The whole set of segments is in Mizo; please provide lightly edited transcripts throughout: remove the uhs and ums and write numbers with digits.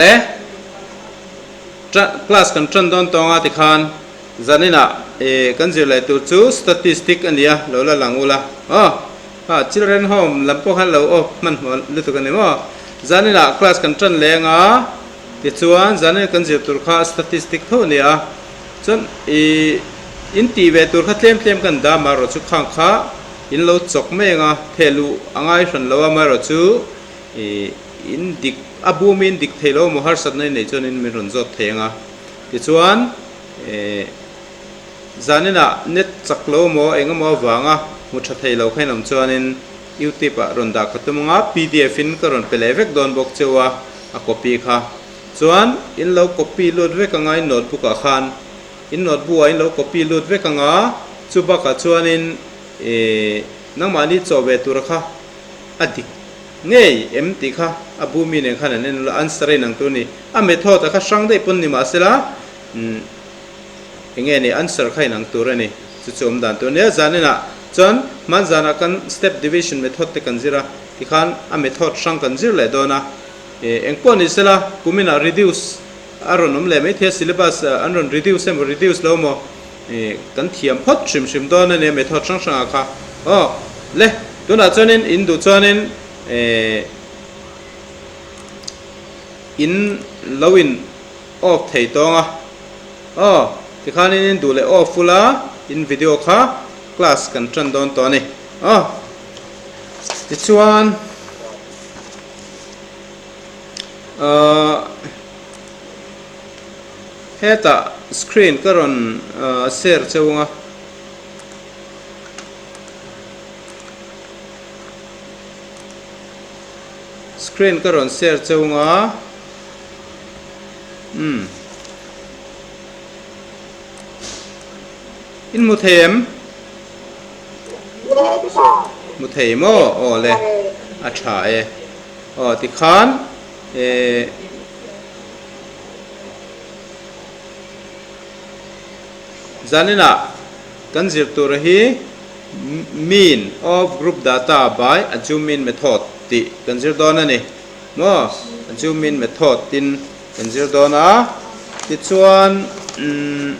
E, class kan tan dawn tawng a tikhan zaninah e kan zir leh tur chu statistic a nia lo la lang ula aw ha children home lam pawh khan lo off hmanhmawh lutuk a ni maw zaninah class kan tan leng a tichuan zanin kan zir tur kha statistic tho a ni a chuan i in tih ve tur kha tlem tlem kan dam a rawh chu khang kha in lo chawk mai ang a thehluh a ngai hran lo a amaherawhchu I in dik a bum in dik thei lo maw harsatna i neih chuan in min rawn zawt thei ang a. Tichuan eh zaninah net chak lo maw eng emaw avanga hmu tha thei lo kha in awm chuanin youtube ah rawn dah ka tum ang a, pdf in ka rawn pe leh vek dawn bawk cheu a, a copy kha. Chuan in lo copy lut vek ang a in notebook ah khan in notebook ah in lo copy lut vek ang a, chu bakah chuanin eh nangmahni chaw ve tura kha a dik Ngei em tih kha a bu mi nen khan an en ula, answer a inang tur a ni. A method a kha hrang daih pawn ni mahsela umm eng nge ni answer kha inang tur a ni. Chu chu awm dan tur a nia. Zaninah chuan hman zanah kan step division method te kan zir a, tikhan a method hrang kan zir leh dawn a. Ih eng pawh ni sela kuminah reduce a rawn awm leh maithei a, syllabus an rawn reduce emaw reduce lo emaw Ih, kan thiam phawt hrim hrim dawn a nia method hrang hrangah kha. Aw, le, tunah chuanin in duh chuanin eh in lo in off thei tawng a. Aw, tikhanin in duh leh off ula in video kha class kan tan dawn tawh a ni. Aw, tichuan ahh. Hetah screen ka rawn share cheu ang a. Screen ka rawn share cheu ang a. Umm. In hmu thei em? Hmu thei maw? Aw le. A tha e. Aw tikhan eh. Zaninah kan zir tur hi Mean of group data by Azumin method tih kan zir dawn a ni maw? Azumin method tin kan zir dawn a, tichuan umm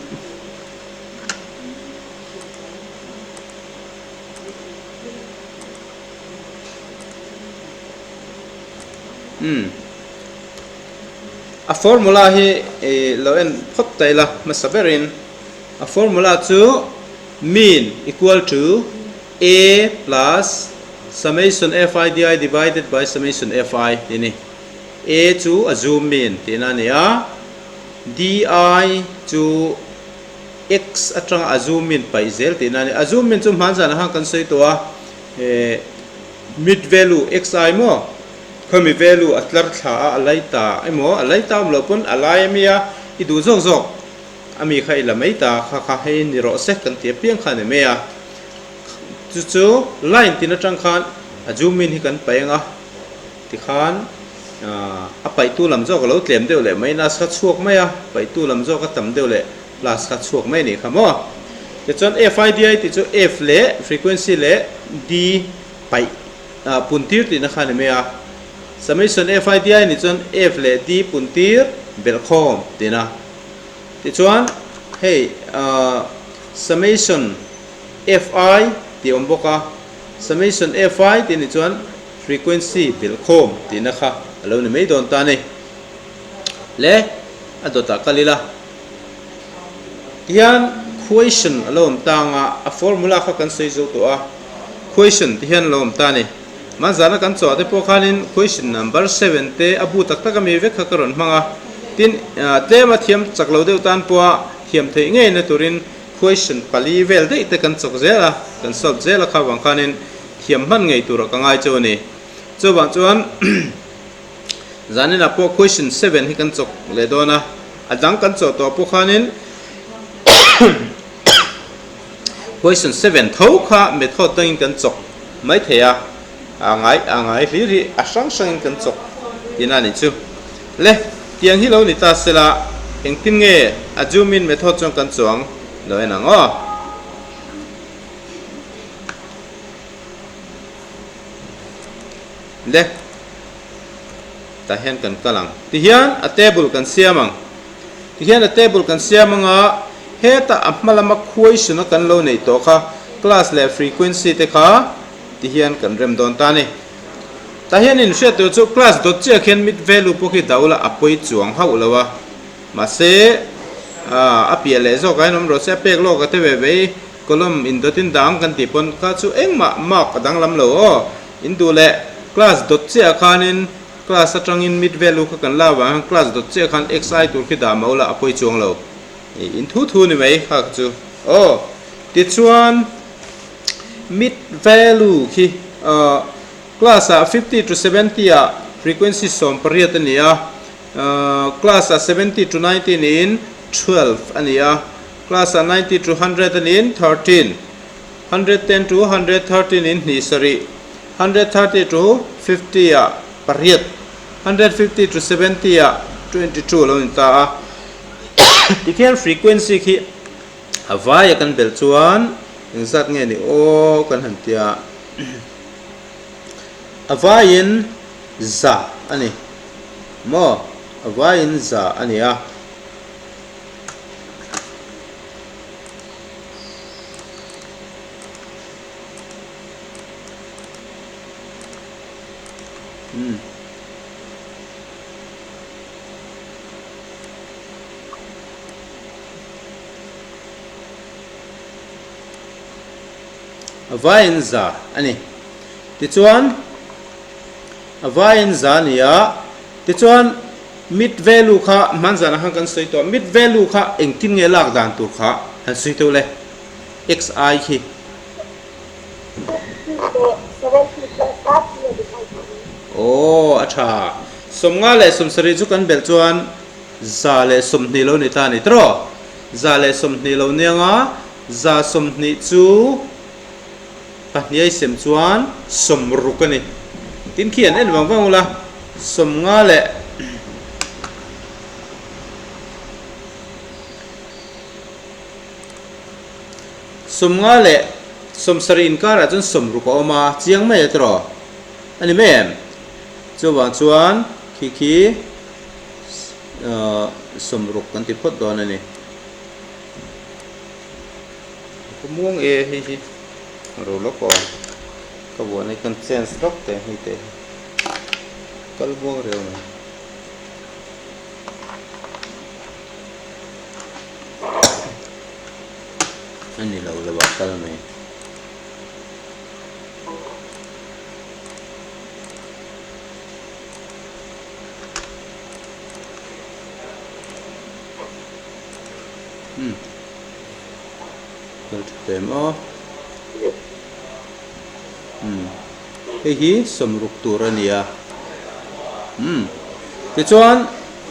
umm. A formula hi lo en phawt ta ila hmasa berin a formula chu mean equal to A plus summation fi di divided by summation fi tih a ni. A chu a zoom mean tihna a ni a, di chu x atanga a zoom mean paih zel tihna a ni. A zoom mean chu hmanzanah khan kan sawi tawh a, mid value xi maw? Khawmi value a tlar thla a, a lai ta emaw, a lai ta awm loh pawn a lai ami a, i duh zawk zawk ami kha i la mai ta, kha kha hei ni rawh se kan ti apiang kha a ni mai a. Chu chu line tin atang khan a zoom in hi kan paih ang a, tikhan a paihtu lam zawk a lo tlem deuh leh minus kha chhuak mai a, paihtu lam zawk a tam deuh leh plus kha chhuak mai a nih kha maw. Tichuan FIDI tih chu F leh frequency leh D paih. Puntir tihna kha a ni mai a, summation FIDI nih chuan F leh D puntir belhkhawm tihna. Tichuan hei summation FI tih a awm bawk a, summation FI tih nih chuan frequency belhkhawm tihna kha a lo ni mai dawn ta a ni. Le a dawtah kal ila. Tihian question a lo awm ta ang a, a formula kha kan sawi zo tawh a, question ti hian a lo awm ta a ni. Hmanzana kan chawh te pawh khanin question number seven te a bu tak tak ami vek kha ka rawn hmang a, tin tlema thiam chak lo deuh tan pawha thiam theih ngei na turin question pali vel daih te kan chawk zel a, kan solve zel a kha vang khanin thiam hman ngei turah ka ngai cheu a ni. Chuvang chuan. Zaninah pawh question seven hi kan chawk leh dawn a, a dang kan chawh tawh pawh khanin question seven tho kha method dangin kan chawk mai thei a, a ngai a ngai hlir hi a hrang hrangin kan chawk tihna a nih chu. Le, tiang hi lo ni ta sela engtin nge a zoom in method chuan kan chuang lo en ang aw. Le. Tah hian kan kal ang. Tihian a table kan siam ang. Tihian a table kan siam anga hetah a hma lama question a kan lo neih tawh kha class leh frequency te kha tihian kan rem dawn ta a ni. Tah hian in hriat tur chu class dawt chiah khian mid value pawh khi dah ula a pawi chuang hauh lo a. Mahse a piah leh zawkah hian awm rawh se a pek lawk a te ve ve i column in dawtin dang kan tih pawn kha chu engmah mark a danglam lo aw. In duh leh class dawt chiah khanin class atangin mid value kha kan la avang hian class dawt chiah khan xi tur khi dah mah ula a pawi chuang lo. In thu thu ni mai kha kha chu aw. Tichuan mid value khi class ah 50 to 70 ah frequency 18 a ni a, class ah 70 to 90 niin 12 a ni a, class ah 90 to 100 a niin 13. 110 to 113 in hnih sarih, 130 to 50 ah pariat, 150 to 70 ah 22 a lo ni ta a. Tikhian frequency khi a vaia kan belh chuan engzat nge ni aw kan han tia a vaiin za a ni maw a vaiin za a ni a. A vaiin za a ni. Tichuan a vaiin za a ni a, tichuan Mid value kha hmanzanah khan kan sawi tawh, mid value kha engtin nge lak dan tur kha han sawi teuh le, xi khi. Aw a tha, 50 leh 70 chu kan belh chuan 120 lo ni ta a ni tawh, 120 lo nianga 120 chu pahniai sem chuan 60 a ni. Tin khi an en vang vang ula, 50 leh 50 leh 70 inkarah chuan 60 a awm a, chiang mai a tawh a ni mai em? Chuvang chuan khi khi 60 kan ti phawt dawn a ni. Ka muang e hei hi ro lawk aw ka buan hi kan change lawk teh hei teh hi kal buang reu mai. A ni lo lo ah kal mai. Hmm. Kal tha teh maw? Umm hei hi 60 tur a ni a. Umm tichuan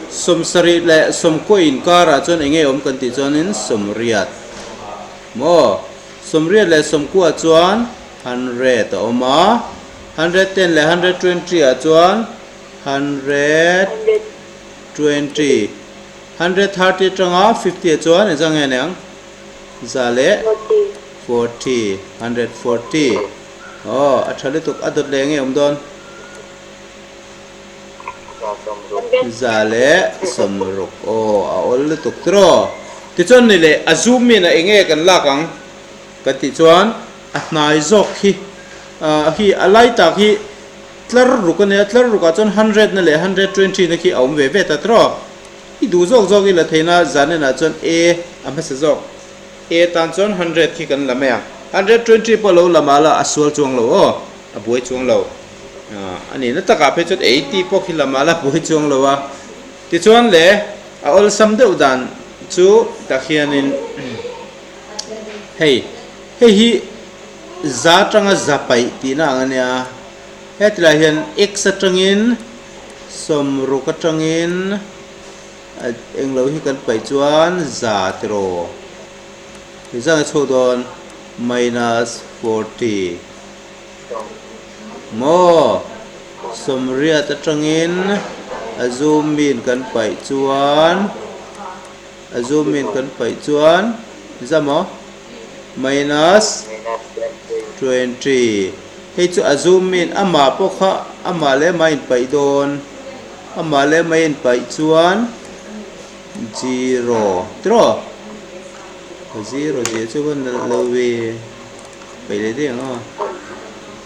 70 leh 90 inkarah chuan eng nge awm kan tih chuanin 80 maw? 80 leh 90 ah chuan 100 a awm a, 110 leh 120 ah chuan 120. 130 atanga 50 ah chuan engzah nge aniang? 140, 140. Aw, a tha lutuk, a dawt leh nge awm dawn? 160, aw, a awl lutuk tiraw? Tichuan ni leh a zoom in a enge kan lak ang kan tih chuan a hnai zawk khi, khi a lai tak hi Tlar ruk a nia, tlar rukah chuan hundred na leh 120 na khi a awm ve ve ta tawh. I duh zawk zawk i la theihna zanenah chuan A a hmasa zawk. A tan chuan hundred khi kan la mai a. 120 pawh lo la mah la a sual chuang lo aw, a buai chuang lo. A nihna takah phei chuan 80 pawh khi la mah la a buai chuang lo a. Tichuan le a awlsam deuh dan chu tak hianin hei hei hi za atanga za paih tihna ang a nia. Hetilai hian X atangin 60 atangin englo hi kan paih chuan za tiraw engzah nge chhuak dawn minus 40 maw 80 atangin a zoom in kan paih chuan a zoom in kan paih chuan engzah maw minus 20. Hei chu a zoom in amah pawh kha amah leh amah a inpaih dawn. Amah leh amah in paih chuan zero tiraw? Ka zero zia chu ka nalh lo ve. Paih leh daih ang aw.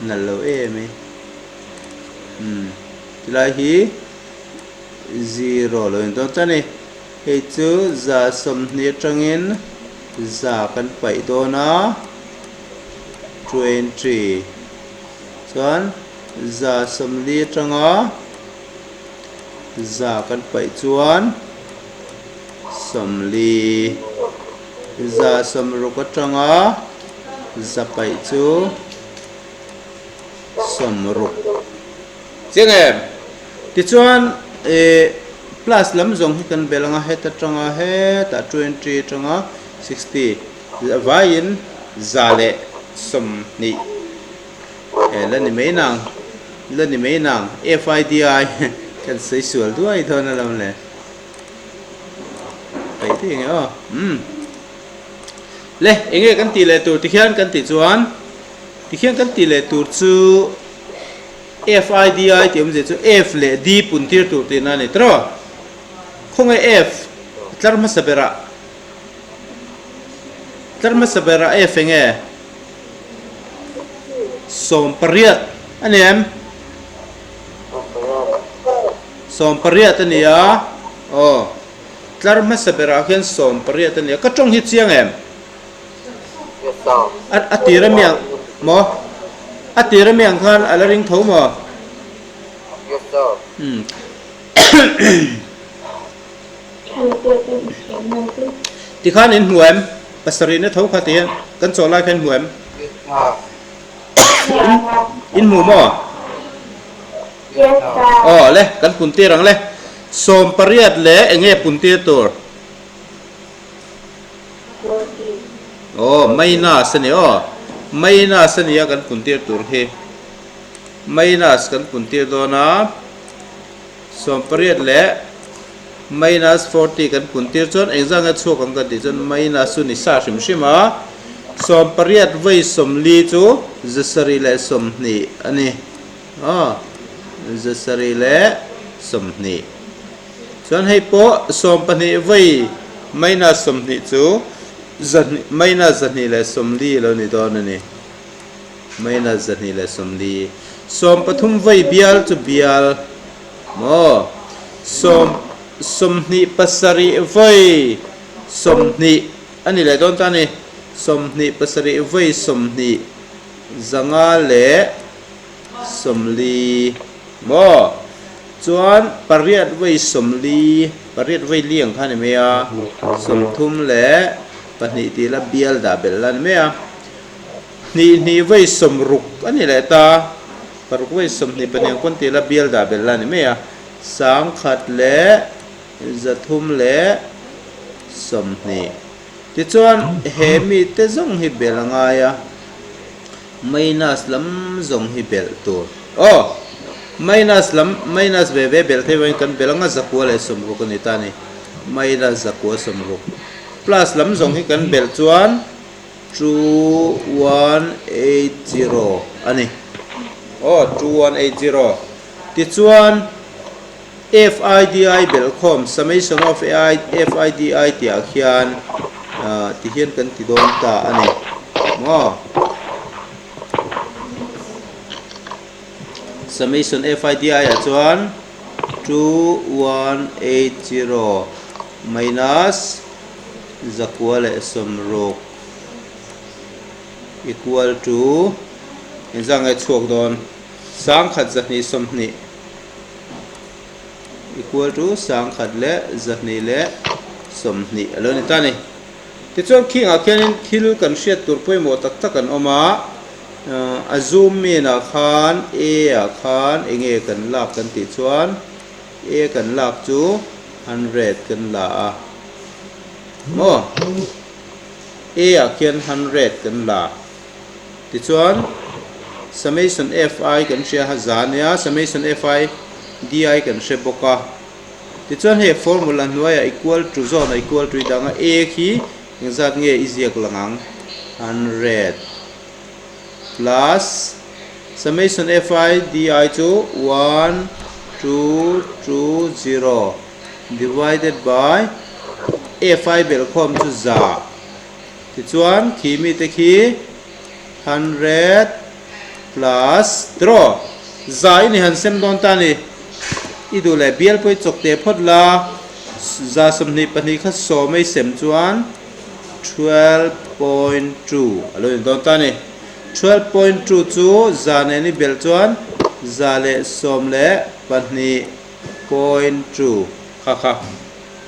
Nalh lo em e. Umm tilai hi zero lo in dawn ta ni. Hei chu 20 atangin za kan paih dawn a, 20 chuan 40 atanga za kan paih chuan 40, 60 atanga za paih chu 60. Chiang em? Tichuan ih plus lam zawng hi kan belh ang a, heta tanga hetah 20 atanga 60 vaiin 120 eh la ni mai nang, la ni mai nang FIDI kan sawi sual duai dawn alawm le. Paih daih ang e aw. Umm. Le enge kan tih leh tur tikhian kan tih chuan tikhian kan tih leh tur chu FIDI tih awmzia chu F leh D pun tir tur tihna a ni tawh. Khawnge F tlar hmasa berah tlar hmasa berah F enge? 18 a ni em? 18 a ni a, aw tlar hmasa berah khian 18 a ni a, ka tawng hi chiang em? A a tir a miang maw? A tir a miang khan a la ring tho maw? Umm. Tikhan in hmu em? Pasarihna tho kha ti hian kan chaw lai kha in hmu em? In hmu maw? Aw le, kan pun tir ang le. 18 leh eng nge pun tir tur? Aw, minus a ni aw. Minus a nia kan pun tir tur hi. Minus kan pun tir dawn a. 18 leh minus 40 kan pun tir chuan engzah nge chhuak ang kan tih chuan minus chu ni sa hrim hrim a. 18 vawi 40 chu 720 a ni. Aw, 720. Chuan hei pawh 12 vawi minus 20 chu zahnih minus 240 lo ni dawn a ni. Minus 240. 13 vawi bial chu bial maw? Sawm 27 vawi 20 a ni leh dawn ta a ni. 27 vawi 20 zanga leh 40 maw? Chuan pariat vawi 40, pariat vawi li ang kha a ni mai a, 32 tih la bial dah belh la a ni mai a. Hnih hnih vawi 60 a ni leh ta, paruk vawi 22 ang pawn tih la bial dah belh la a ni mai a. 1120. Tichuan he mite zawng hi belh a ngai a. Minus lam zawng hi belh tur. Aw! Minus lam, minus ve ve belh thei vangin kan belh anga 960 a ni ta a ni. Minus 960. Plus lam zawng hi kan belh chuan 2180 a ni. Aw, 2180. Tichuan, FIDI belhkhawm, summation of AI, FIDI tihah khian ti hian kan ti dawn ta a ni maw? Summation FIDI ah chuan 2180 minus 960 equal to engzah nge chhuak dawn? 1220. Equal to 1220 a lo ni ta a ni. Tichuan khingah khianin thil kan hriat tur pawimawh tak tak an awm a, a zoom in ah khan A ah khan eng nge kan lak kan tih chuan A kan lak chu hundred kan la a maw? A ah khian hundred kan la. Tichuan, summation fi kan hria a, za nia, summation fi di kan hre bawk a. Tichuan hei formula hnuaiah equal to zawn a equal to i dang a, a khi engzat nge i ziak lang ang? Hundred plus summation fi di chu one. Two two zero divided by F I belhkhawm chu za tichuan khi mite khi hundred plus draw za i ni han sem dawn ta ni i duh leh bial pawh i chawk teh phawt la za 22 kha sawm a i sem chuan 12.2 a lo ni dawn ta ni. 12.2 chu za nen i belh chuan 112.2 kha kha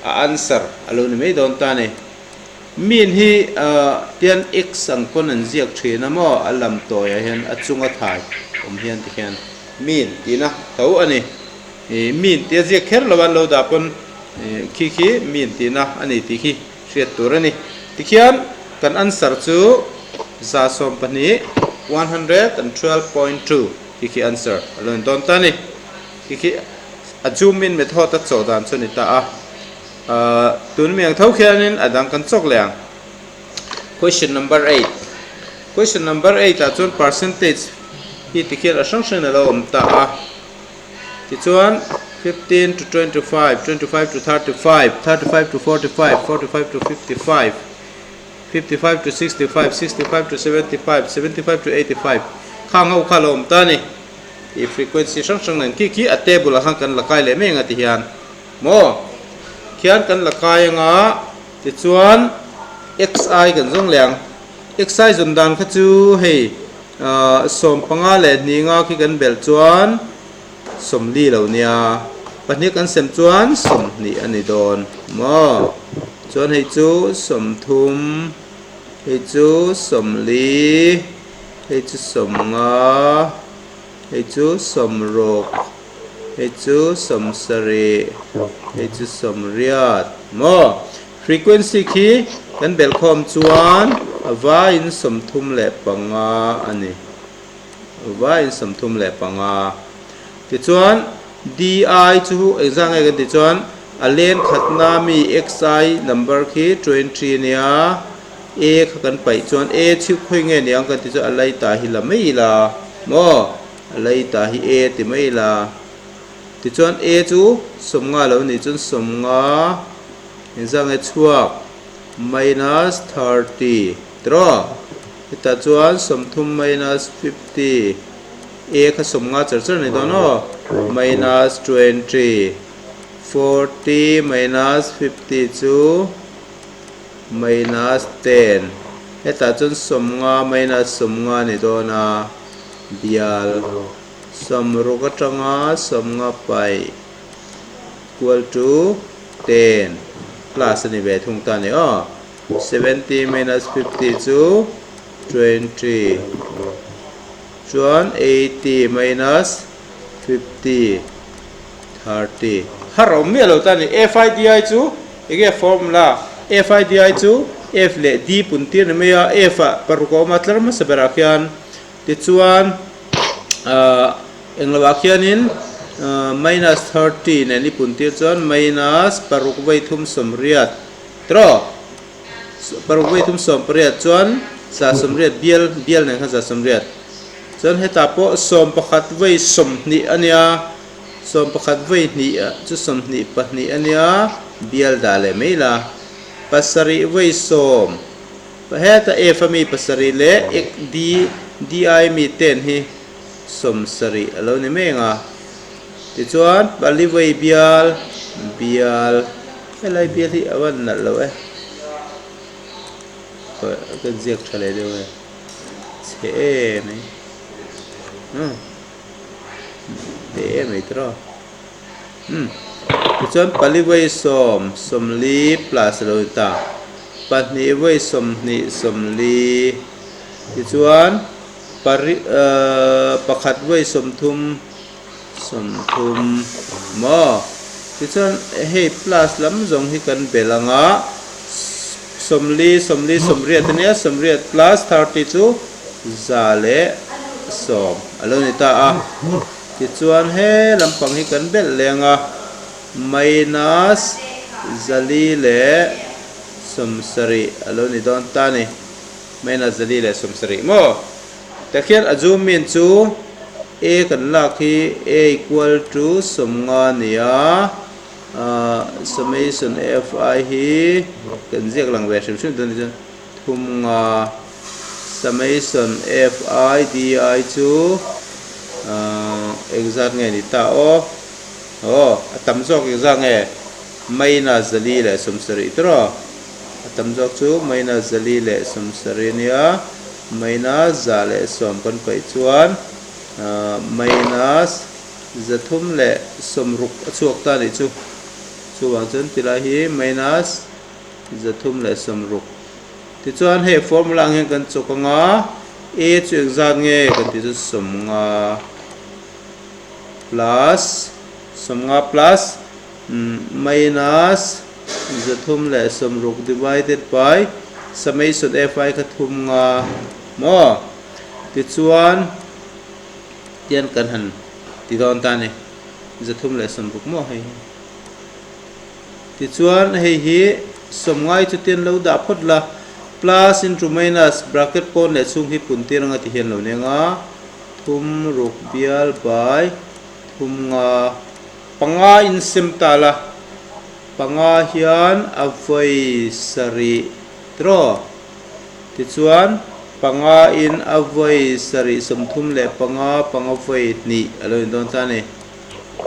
a answer a lo ni mai dawn ta ni. Mean hi tian x ang pawn an ziak thin a maw a lam tawiah hian a chunga thai awm hian tikhian mean tihna tho a ni. Mean tia ziak kher lo an lo dah pawn khi khi mean tihna a ni tih khi hriat tur a ni. Tikhian kan answer chu 12, 112.2 tih khi answer a lo ni dawn ta a ni. Khi khi a zoom in method a chawh dan chu a ni ta a. Tun mi ang tho khianin a dang kan chawk leh ang. Question number eight. Question number eight ah chuan percentage hi tikhian a hrang hrangin a lo awm ta a. Tichuan 15 to 25, 25 to 35, 35 to 45, 45 to 55, 55 to 65, 65 to 75, 75 to 85 khang ho kha a lo awm ta a ni. Ih frequency hrang hrang nen khi khi a table ah khan kan la kai leh mai ang a ti hian maw khian kan la kai anga tichuan xi kan zawng leh ang. Xi zawn dan kha chu hei 15 leh hnih nga khi kan belh chuan 40 lo nia, pahnih kan sem chuan 20 a ni dawn maw? Chuan hei chu 30, hei chu 40, hei chu 50, hei chu 60, hei chu 70, hei chu 80 maw? Frequency khi kan belhkhawm chuan a vaiin 35 a ni. A vaiin 35. Tichuan DI chu engzah nge kan tih chuan a len khatna mi XI number khi 20 a nia, A kha kan paih chuan A chhiu khawi nge niang kan tih chuan a lei ta hi la mai ila maw? A lei ta hi A ti mai ila. Tichuan A chu 50 lo nih chuan 50. Engzah nge chhuak? Minus 30 tiraw? Hetah chuan 30 minus 50 A kha 50 char char a ni dawn aw. Minus 20 40 minus 50 chu minus 10 Hetah chuan 50 minus 50 a ni dawn a, bial 60 atanga 50 paih equal to 10 plus a ni ve thung ta a ni aw. 70 minus 50 chu 20 chuan 80 minus 50 30. Har awm miah lo ta a ni. FIDI chu enge formula? FIDI chu F leh D pun tir ni mai a, F ah paruk a awm a tlar hmasa berah khian tichuan ahh Englo ah khianin minus 30 nen i pun tir chuan minus paruk vei thum 80 tiraw? Paruk vei thum 18 chuan 180 bial bial nen khan 180 chuan hetah pawh 11 vei 20 a nia 11 vei hnih chu 22 a nia bial dah leh mai la pasarih vei sawm heta F a mi pasarih leh D D I mi ten hi 70 a lo ni mek a. Tichuan Palivei bial bial helai bial hi a van nalh lo e. Ka ziak tha leh deuh e. Chhe em mai. Umm te em mai tawh. Umm tichuan Palivei sawm 40 plus a lo ni ta. Pahnih vawi 20 40 tichuan. Pari pakhat vawi 30 30 maw? Tichuan hei plus lam zawng hi kan belh ang a, 40 40 80 a nia, 80 plus 30 chu 110 a lo ni ta a. Tichuan he lampang hi kan belh leh ang a, minus 470 a lo ni dawn ta a ni. Minus 470 maw? Tikhian a zoom in chu A kan lak hi A equal to 50 a ni a, summation fi hi kan ziak lang ve hrim hrim dawn a ni chuan thum nga summation fi di chu engzat nge ni ta aw aw a tam zawk engzat nge minus 470 tawh a tam zawk chu minus 470 a nia minus 110 kan paih chuan minus 360 a chhuak ta a nih chu chuvang chuan tilai hi minus 360 tichuan hei formula ang hian kan chawk anga a chu engzat nge kan tih chu 50 plus 50 plus minus 360 divided by summation fi kha thum nga maw tichuan tian kan han ti dawn ta a ni 360 maw hei hi tichuan hei hi sawmngai chu tian lo dah phawt la plus into minus bracket pawn leh chhung hi pun tir anga ti hian lo nia nga thum ruk bial by thum nga. Panga in sem ta la, panga hian a vawi sarih tiraw? Tichuan, panga in a vawi sarih 35, panga vawi hnih a lo in dawn ta a ni.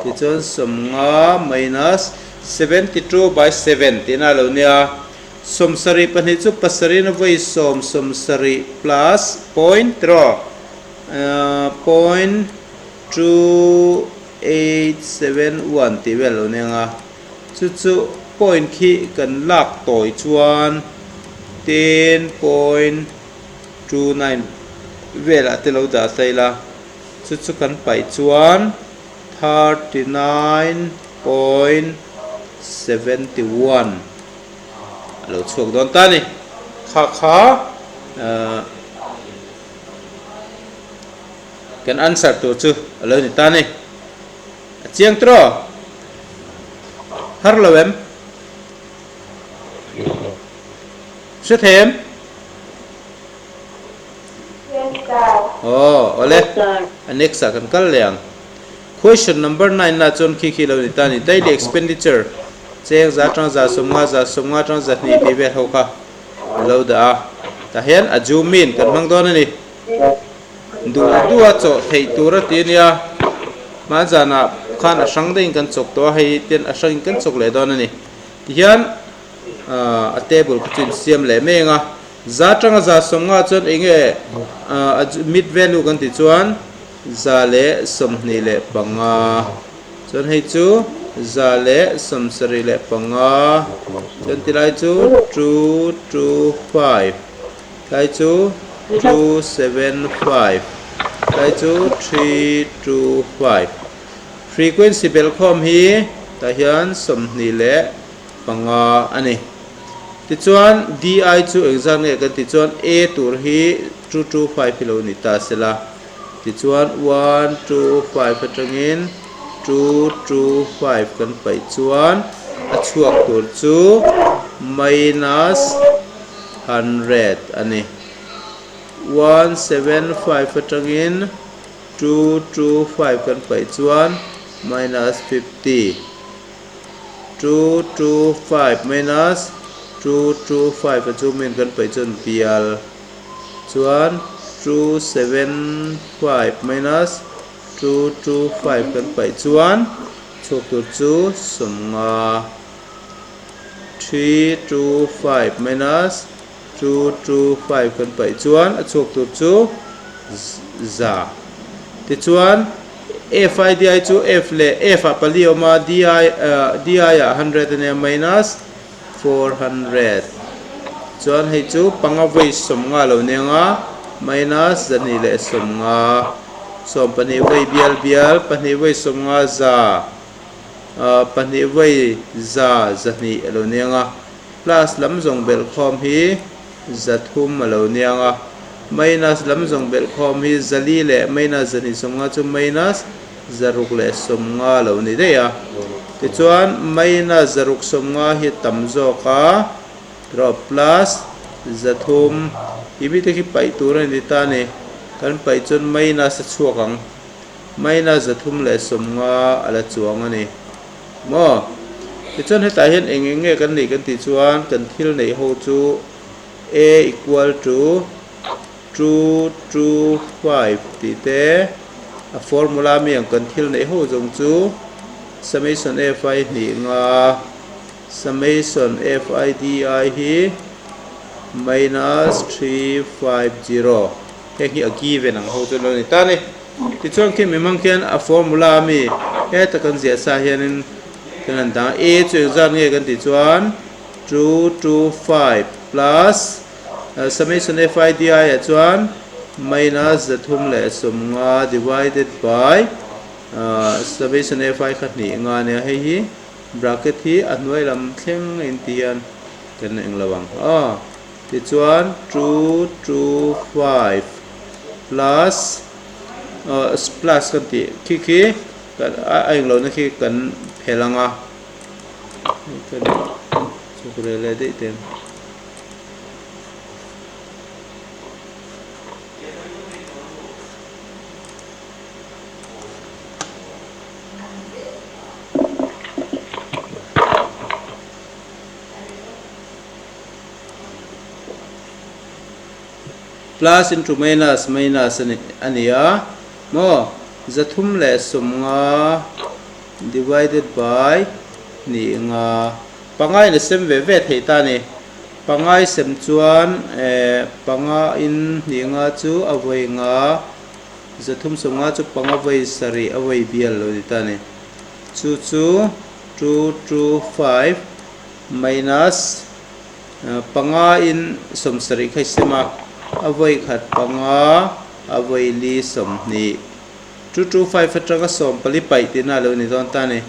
Tichuan, 50 minus 72 by 7 tihna a lo nia. 72 chu pasarih in a vawi sawm 70 plus point tiraw? Point two 871 tih vel lo nia nga chu chu point khi kan lak tawi chuan 10.29 velah te lo dah ta ila chu chu kan paih chuan 39.71 a lo chhuak dawn ta a ni kha kha ahh. Kan answer tur chu a lo ni ta ni. A chiang tiraw? Har lo em? Hre thei em? Yes sir. Aw, awle. A next ah kan kal leh ang. Question number 9 lah chuan khi khi lo ni ta ni. Daily expenditure cheng za tang za 50 za 50 tang 200 tih vel ho kha a lo dah a. Tah hian a zoom in kan hmang dawn a ni. Duh duh a chawh theih tur a ti a nia, hma zanah khan a hrang deuhin kan chawk tawh a, hei ten a hrangin kan chawk leh dawn a ni. Tihian a table kha chu insiam leh mai ang a, za atanga za 50 chuan eng nge a mid value kan tih chuan 125, chuan hei chu 175, chuan tilai chu 225. Tlai chu 275, tlai chu 325. Frequency belhkhawm hi tah hian 25 a ni. Tichuan DI chu engzat nge kan tih chuan A tur hi 225 hi lo ni ta sela. Tichuan 125 atangin 225 kan paih chuan a chhuak tur chu minus 100 a ni. 175 atangin 225 kan paih chuan minus 50. 225 minus 225 a chu min kan paih chuan bial chuan 275 minus 225 kan paih chuan chhuak tur chu 50. 325 minus 225 kan paih chuan a chhuak tur chu za. Tichuan F I D I chu F leh F ah pali a awm a, D I D I ah hundred a nia minus 400. Chuan hei chu panga vawi 50 lo nia nga minus 250. 12 vawi bial bial pahnih vawi 50 za. Pahnih vawi 200 a lo niang a, plus lam zawng belhkhawm hi 300 a lo niang a, minus lam zawng belhkhawm hi 400 leh minus 250 chu minus 650 a lo ni daih a. Tichuan minus 650 hi tam zawk a, erawh plus 300 tih mi te khi paih tur a ni ta a ni. Kan paih chuan minus a chhuak ang. Minus 350 a la chuang a ni. Maw? Tichuan hetah hian eng eng nge kan neih kan tih chuan kan thil neih ho chu A equal to 225 tih te a formula mi ang kan thil neih ho zawng chu summation fi hnih nga summation fidi hi minus 350 heng hi a given ang ho chu lo ni ta a ni. Tichuan khi mihmang khian a formula a mi heta kan ziah sa hianin kan han dang a, A chu engzat nge kan tih chuan 225 plus summation fidi ah chuan minus 350 divided by summation fi kha hnih nga nia hei hi bracket hi a hnuai lam thleng a inti hian kan englo ang aw tichuan 225 plus plus kan tih khi khi a englo na khi kan phel ang a kan chhuk rel leh daih teng. Plus into minus minus a ni a maw 350 divided by hnih nga pangai in a sem ve ve theih ta a ni. Pangai sem chuan eh panga in hnih nga chu a vawi nga 350 chu panga vawi sarih a vawi bial lo ni ta a ni. Chu chu 225 minus panga in 70 kha i sem a, a vawi khat panga a vawi li 20. 225 atanga 14 paih tihna a lo ni dawn ta a ni.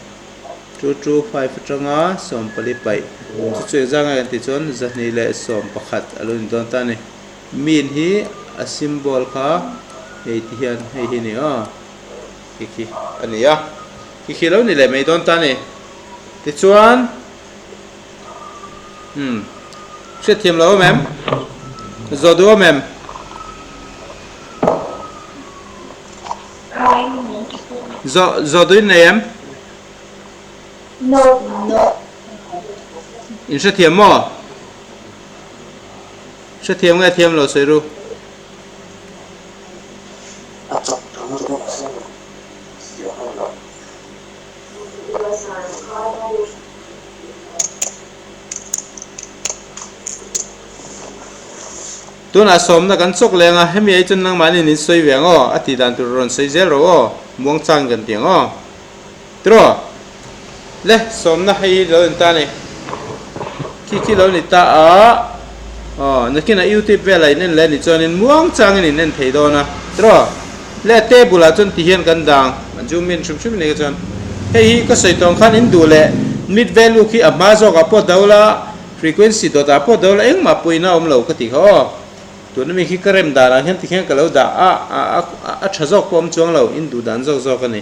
225 atanga 14 paih chu chu engzah nge kan tih chuan 211 a lo ni dawn ta a ni. Mean hi a symbol kha hei ti hian hei hi a ni aw. Khi khi a ni a. Khi khi lo ni leh mai dawn ta a ni. Tichuan umm hriatthiam lo awm em? Zawh duh awm em? Zawh zawh duh in nei em? No. No. In hrethiam maw? Hrethiam nge thiam lo sawi ru. A chak tha lutuk sin siam a lo. Tunah sawmna kan chawk leng a, hemi ai chuan nangmahni in sawi ve ang aw, a tih dan tur rawn sawi zel rawh aw, muangchang kan ti ang aw. Tiraw? Le, sawmna hei hi lo ni ta a ni. Khi khi lo ni ta a, aw, nakinah youtube velah in en leh a nih chuanin muangchangin in en thei dawn a. Tiraw? Le, table ah chuan ti hian kan dang, a zoom in hrim hrim a ni ka chuan. Hei hi ka sawi tawng khan in duh leh mid value khi a hma zawkah pawh do la, frequency dawtah pawh do la, engmah pawhin a awm lo ka ti kha aw. Tuna mi khi ka rem danah hian ti khian ka lo dah a, a tha zawk pawh awm chuang lo, in duh dan zawk zawk a ni.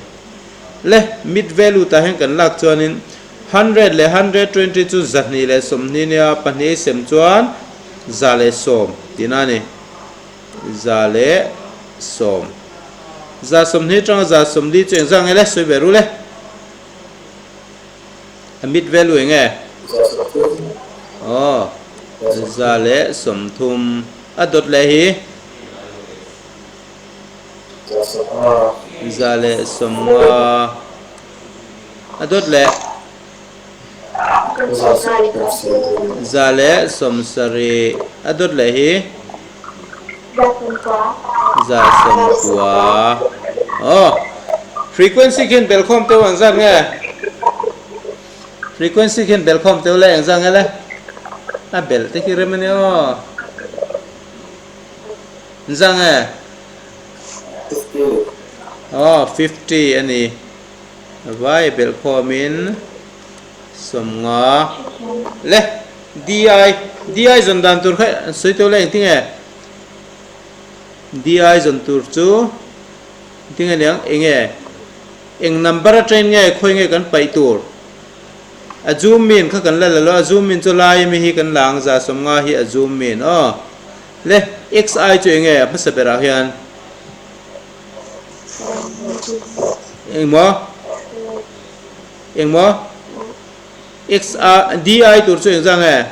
Le, mid value tah hian kan lak chuanin hundred leh 120 chu 220 nia pahnih sem chuan 110 tihna a ni. 110. 120 atanga 140 chu engzah nge le? Sawi ve ru le. A mid value eng nge? Aw, 130. A dawt leh hi? 150 a dawt leh 170 a dawt leh hi 190 aw frequency khian belkhawm teuh ang zat nge frequency khian belkhawm teuh le engzat nge le a bel te khi rem a nia aw. Zang e? 50. Aw, 50 a ni. Vai belh khawmin 50. Le, DI, DI zawn dan tur kha sawi tawh le engtin nge? DI zawn tur chu engtin nge niang? Eng nge? Eng number atangin nge khawi nge kan paih tur? A zoom in kha kan la la lo a, zoom in chu lai ami hi kan la ang 50 hi a zoom in aw. Le, xi chu enge a hmasa berah hian? Engmaw? Engmaw? X a di tur chu engzah nge?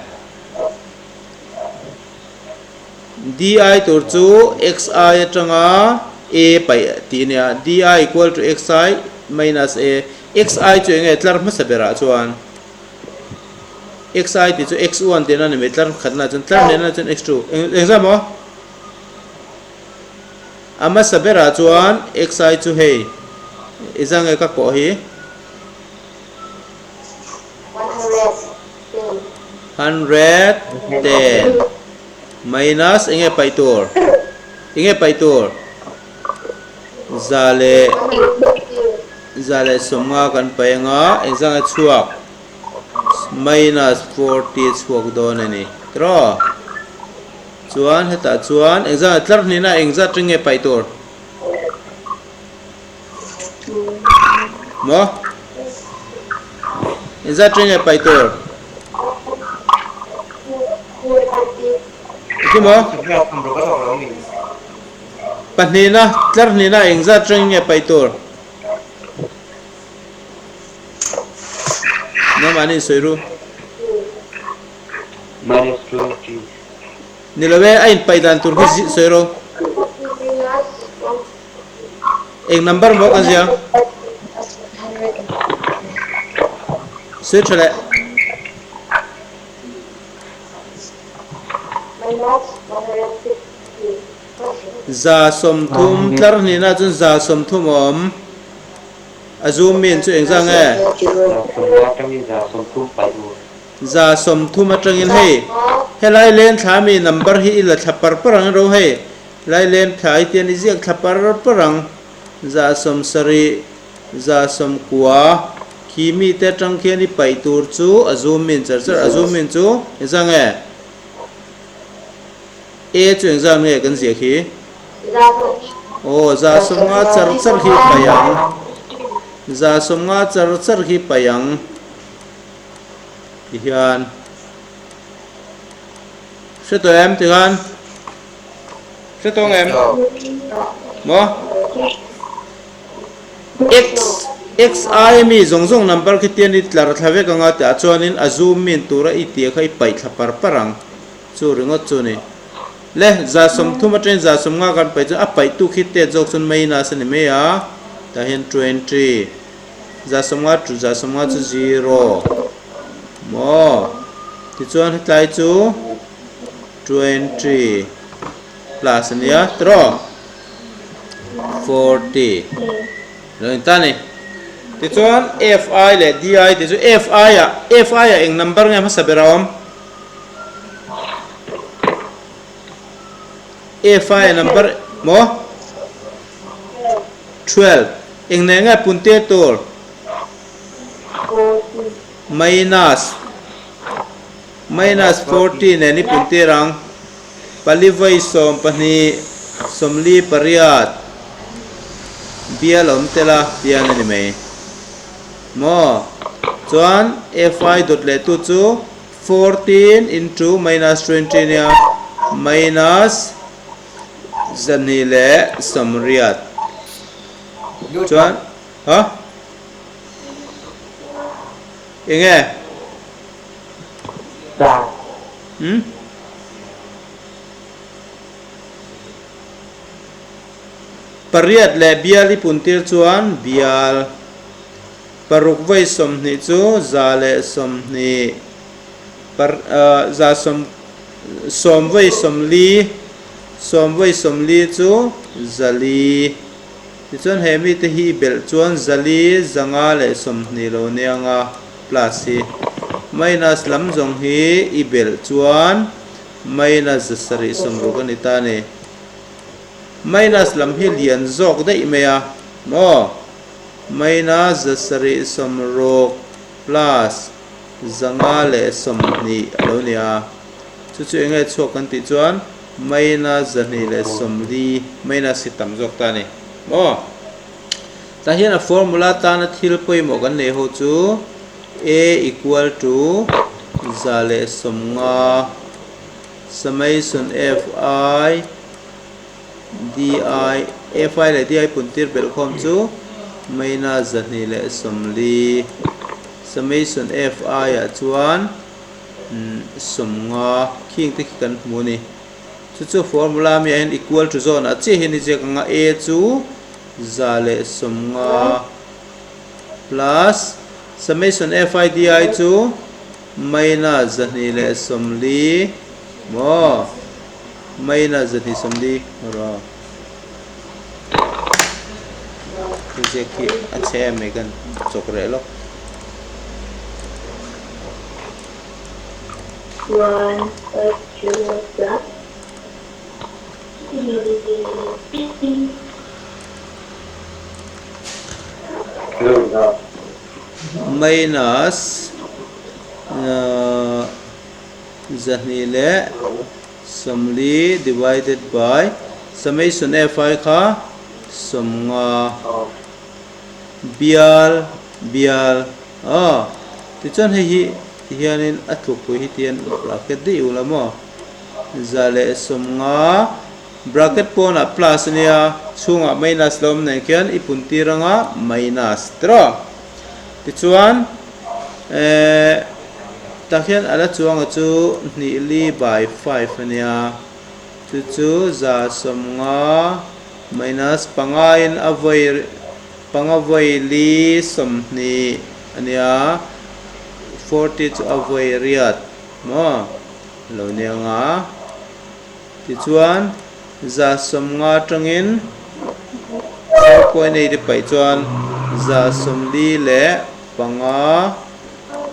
Di tur chu xi atanga a paih tih a nia. Di equal to xi minus a. Xi chu enge tlar hmasa berah chuan xi tih chu x1 tihna a ni mai tlar khatna chuan tlar nena chuan x2 engzah maw? A hmasa berah chuan xi chu hei engzah nge ka kawh hi? 110 minus enge paih tur enge paih tur 150 kan paih anga engzah nge chhuak minus 40 chhuak dawn a ni tiraw chuan hetah chuan engzah nge tlar hnihna engzat ring nge paih tur. Maw? Engzat ṭe nge paih tur? Engti maw? Pahnihna, tlar hnihna engzat ṭe nge paih tur? Nangmahni insawi ru. Ni lo e, a inpaih dan tur khi sawi ru. Eng number maw kan ziang? Sir tha leh. 30 tlar hnihna chuan 30 a awm. A zoom in chu engzah nge? 30 atangin hei helai len thla mi number hi i la thla par par ang ro hei. Lailen thlai tian i ziak thla par par ang. 70, 90 khi mite atang khian i paih tur chu a zoom in char char a zoom in chu engzah nge? A chu engzah nge kan ziah khi? Aw 50 char char khi paih ang. 50 char char khi paih ang tihian hre tawh em tikhan? Hre tawng em? Maw? X X ai mi zawng zawng number khi tian i tlar thla vek anga tah chuanin a zoom in tura i tih kha i paih thla par par ang. Chu ringawt chu ni. Le 30 atangin 50 kan paih chuan a paih tu khi tet zawk chuan minus a ni mai a. Tah hian 20 50 to 50 chu zero. Maw? Tichuan hetlai chu. 20 plus a nia tiraw 40 lo in ta ni tichuan fi leh di te chu fi ah fi ah eng number nge hmasa ber a awm fi a number maw 12 eng nen nge punte tur minus Minus 40 nen i puntir ang. Pali vawi 12 48 bial awm tel a tian a ni mai. Maw? Chuan fi dawt leh tu chu 14 into minus 20 nia minus 280. Chuan ha? Enge? Hmm? Pariat leh bial i puntir chuan bial paruk vawi 20 chu 120 par ah za sawm sawm vawi 40 sawm vawi 40 chu 400 tichuan he mite hi i belh chuan 400 520 lo nia nga. Plus hi minus lam zawng hi i belh chuan minus 760 a ni ta a ni. Minus lam hi lian zawk daih mai a maw? Minus 760 plus 520 a lo ni a. Chu chu eng nge chhuak kan tih chuan minus 240 minus hi tam zawk ta a ni maw? Tah hian a formula tana thil pawimawh kan neih ho chu A equal to 150 summation fi di fi leh di puntir belhkhawm chu Minus 240 summation fi ah chuan 50 khing te khi kan hmu a ni. Chu chu formula mi ah hian equal to zawn ah chiah hian i ziak ang a, a chu 150 plus summation fi di chu minus 240 maw minus 240 rawh. Ziak hi a chhe em mai kan chawk reh lawk. Minus 240 divided by summation fi kha 50 bial bial aw tichuan hei hi tihianin a tlukpui hi tihian bracket daih ula maw 150 bracket pawnah plus ania chhungah minus lo awm nen khian i pun tir anga minus tiraw tichuan ehh. Tah hian a la chuanga chu hnih li by five a nia, chu chu 150 minus pangain a vawi panga vawi li 20 a nia, 40 chu a vawi riat maw a lo nia nga. Tichuan 150 atangin 4.8 i paih chuan 45.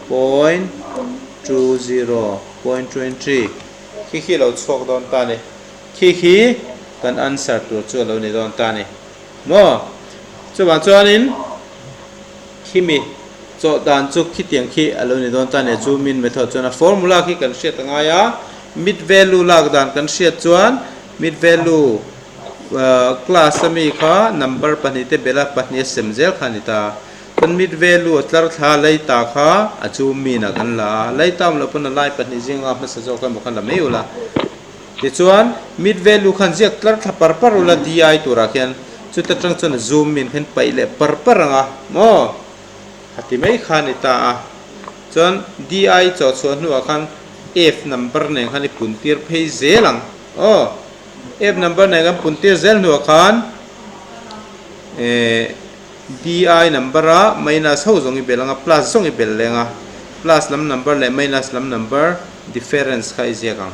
0.20, 0.23 khi khi lo chhuak dawn ta ni. Khi khi kan answer tur chu a lo ni dawn ta ni. Maw? Chuvang chuanin khimi chawh dan chu khitiang khi a lo ni dawn ta ni. Chu min method chuan a formula khi kan hriat a ngai a, mid value lak dan kan hriat chuan mid value class a mi kha number pahnih te bela pahnih a sem zel kha a ni ta. Kan mit ve lu a tlar thla lei ta kha a chu min ah kan la a, lei ta awm loh pawn a lai pahnih zinga hmasa zawk emaw khan la mai ula. Tichuan mit ve lu khan ziak tlar thla par par ula DI turah khian chuta tang chuan a zoom min khan paih leh par par ang a maw a ti mai kha a ni ta a. Chuan DI chawh chhuah hnuah khan F number nen khan i pun tir phei zel ang aw. F number nen kan pun tir zel hnuah khan eh. DI number a minus ho zawng i belh ang a, plus zawng i belh leng a, plus lam number leh minus lam number difference kha i ziak ang.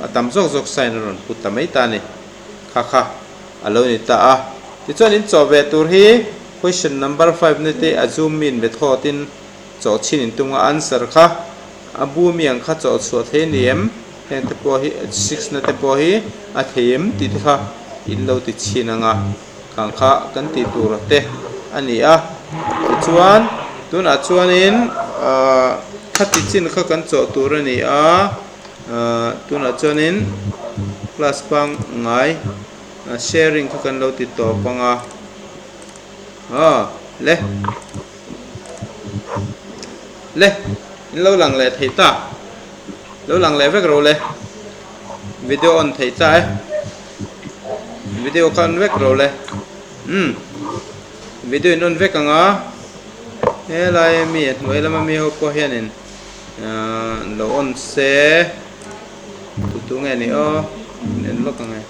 A tam zawk zawk sign a rawn put ta mai ta a ni. Kha kha a lo ni ta a. Tichuan in chawh ve tur hi question number 5 na te a zoom in method in chawh chhin in tum a, answer kha a bu mi ang kha chawh chhuah thei a ni em? Heng te pawh hi 6 na te pawh hi a thei em tih te kha in lo ti chhin ang a. Khang kha kan tih tur te a ni a, tichuan tunah chuanin ahh khati chin kha kan chawh tur a ni a, ahh tunah chuanin class pangngai sharing kha kan lo ti tawp ang a, aw le le in lo lang leh thei ta lo lang leh vek ro le video on thei ta e. Video kha on vek ro le. Umm. Video in on vek ang a. Helai ami a hnuai lama mi ho pawh hianin ahh lo on se. Tu tu nge ni aw. In en lawk ang e.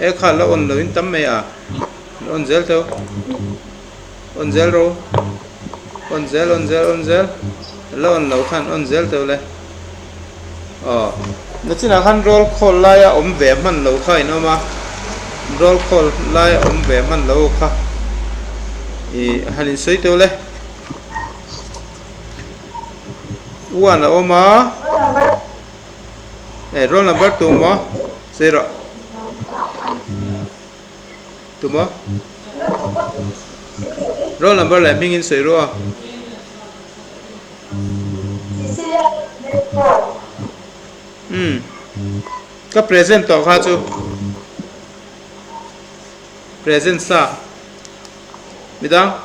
E kha la on lo in tam mai a. Lo on zel teu. On zel ro. On zel on zel on zel. La on lo khan on zel teu le. Aw. Nachinah khan roll call laia awm ve hman lo kha in awm a, roll call laia awm ve hman lo kha i han insawi teu le. One a awm a, eh roll number tu maw? Sawi rawh. Tu maw? Roll number leh hming in sawi rawh a. Umm ka present tawh kha chu present sa midang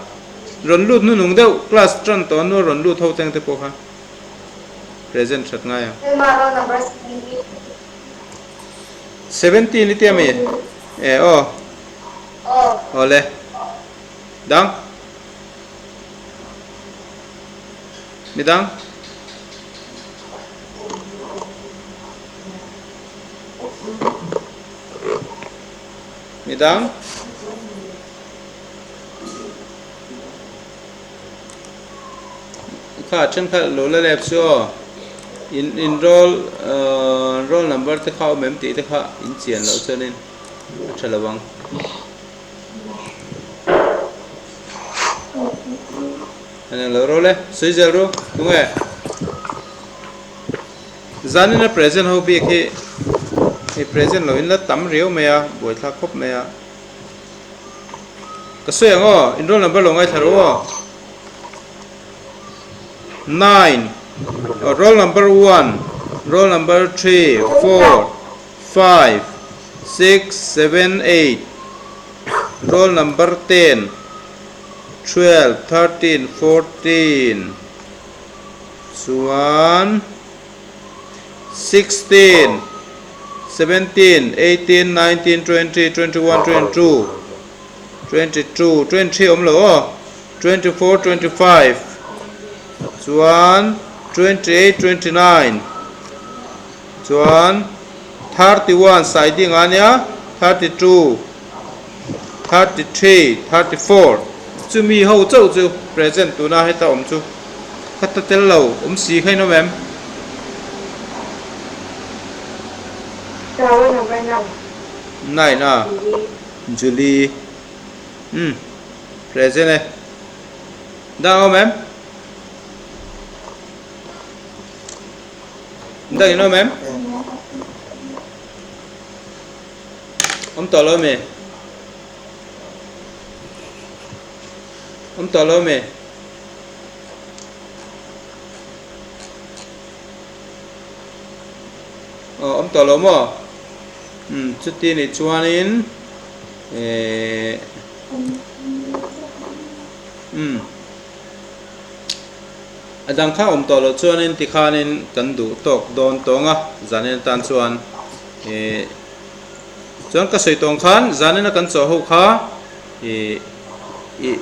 rawn lut hnunung deuh class tan tawh hnu a rawn lut ho teng te pawh kha present that ngai ang. 17 i tia mi? E aw. Awle. Dang? Midang? Midang? Kha thenkhat lo la lep chu aw. In in roll roll number te kha awm em tih te kha in chian loh chuanin a tha lo ang. A eng lo roll e, sawi zel ru, tunge? Zanina present ho bik hi hei present lo in la tam riau mai a, buaithlak khawp mai a. Ka sawi ang aw, in roll number lo ngaithla rawh aw. 9 roll number 1 roll number 3 4 5 6 7 8 roll number 10 12 13 14 chuan 16 17 18 19 20 21 22 22 23 awm lo aw 24 25 chuan 28 29 chuan 31 sai ding a nia 32 33 34 chumi ho chauh chu present tuna heta awm chu ka ta tel lo awm si kha in awm em? Nine a Julie umm present e dang a awm em? Dang in awm em? Awm tawh lo mi? Awm tawh lo mi? Aw awm tawh lo maw? Umm chuti nih chuanin eh umm a dang kha awm tawh loh chuanin tikhanin kan duh tawk dawn tawng a zanin atan chuan eh Chuan ka sawi tawng khan zanina kan chawh ho kha ih ih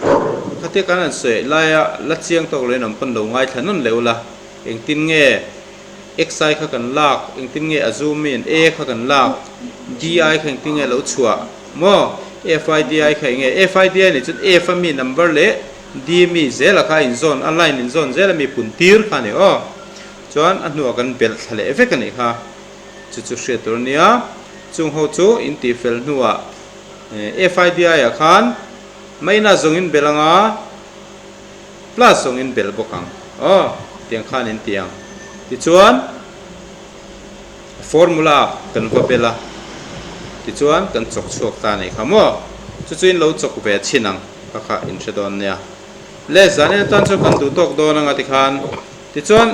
khatia kan han sawi laia la chiang tawk loin an pawn lo ngaithla nawn leh ula, engtin nge xi kha kan lak, engtin nge a zoom in a kha kan lak, di kha engtin nge a lo chhuah maw, fi di kha eng nge, fi di nih chuan f a mi number leh d mi zela kha a inzawn a line inzawn zela mi pun tir kha a ni aw, chuan a hnuah kan belh thla leh vek a nih kha. Chu chu hriat tur a nia. Chung ho chu in tih fel hnuah FIDI ah khan minus zawng in belh anga plus zawng in belh bawk ang. Aw, tiang khan in ti ang. Tichuan formula kan va bel a, tichuan kan chawk chhuak ta a nih kha maw. Chu chu in lo chawk ve chhin ang kha kha in hre dawn nia. Le zanin atan chuan kan duh tawk dawn anga tikhan tichuan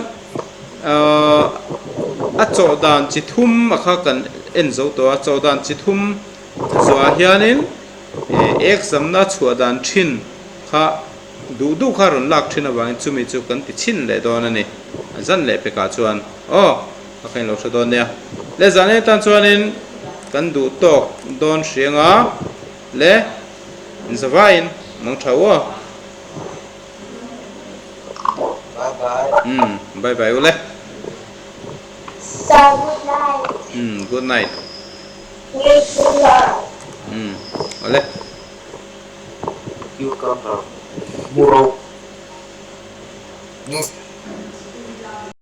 A chawh dan chi thum a kha kan en zo tawh a, chawh dan chi thum zuah hianin ek zamna chhuah dan thin kha duh duh kha rawn lak thin avangin chumi chu kan ti chhin leh dawn a ni. A zan leh pekah chuan aw a kha inlo hre dawn nia. Le zan en atan chuanin kan duh tawk dawn hriang a le inzavaiin mang tha u aw. Bye bye. Umm bye bye ule. Sir good night. Umm good night. Good night. Umm awle. Cucumber. Muro. Miss.